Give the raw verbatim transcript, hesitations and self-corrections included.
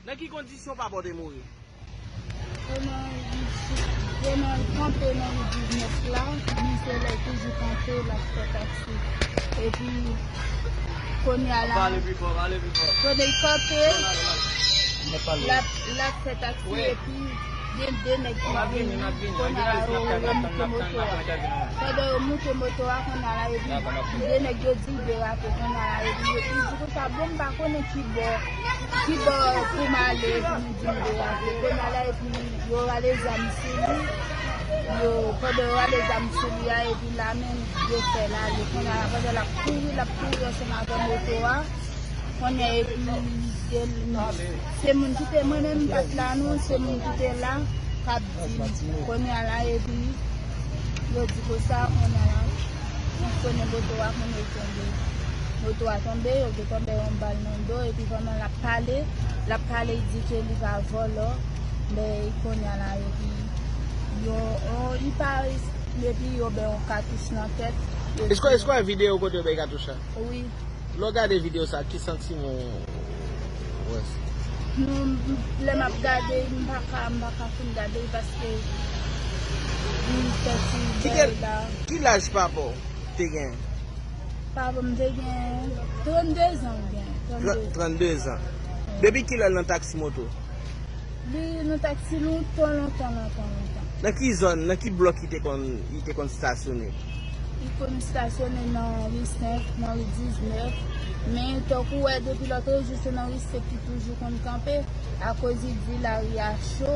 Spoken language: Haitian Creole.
Nan ki kondisyon papa w te mouri? Kounye a, kounye a, kanpe nan ri diznèf la, misye lè toujou kanpe, l ap fè taksi. Epi, kounye a la, kounye l kanpe, l ap, l ap fè taksi, epi gen de nèg ki vini, kounye a la, yo, yo moute moto a. Pandan yo moute moto a, kounye a la, epi de nèg yo di l derape, kounye a la, epi yo, li di konsa, bon, m pa konnen ki bò, ki bò pou m ale, epi nou di m derape. Kounye a la, epi yo rale zam sou li, yo, pandan yo rale zam sou li a, epi la menm, yo fè l ale. Kounye a la, pandan l ap kouri, l ap kouri ansanm avè moto a, kounye a, epi, se moun ki te, mwen menm, m pa t la, non, se moun ki te la, k ap di m. Kounye a la, epi, yo di konsa, kounye a la, li sonnen moto a, kounye a, l tonbe. Moto a tonbe, yo te tonbe yon bal nan do, epi pandan l ap pale, l ap pale, li di ke li pa vòlò, men kounye a la, epi yo, yo, li pa, epi yo bay yon katouch nan tèt, epi Èske w wè videyo kote yo bay katouch la? Wi. Lè w gade videyo sa, ki santiman w wè? Non, lè m ap gade, m pa ka, m pa ka fin gade l paske m santi Ki bèy kèl, la. Ki laj papa w te gen? Papa m te gen trannde zan, l gen trannde. Trannde zan. Depi kilè l nan taksi moto? Li nan taksi lontan, lontan, lontan, lontan. Nan ki zòn, nan ki blòk li te konn, li te konn stasyone? Li konn stasyone nan ri senk, nan ri diznèf, men tankou w wè depi lòtrejou se nan ri senk li toujou konn kanpe, akoz li di lari a cho,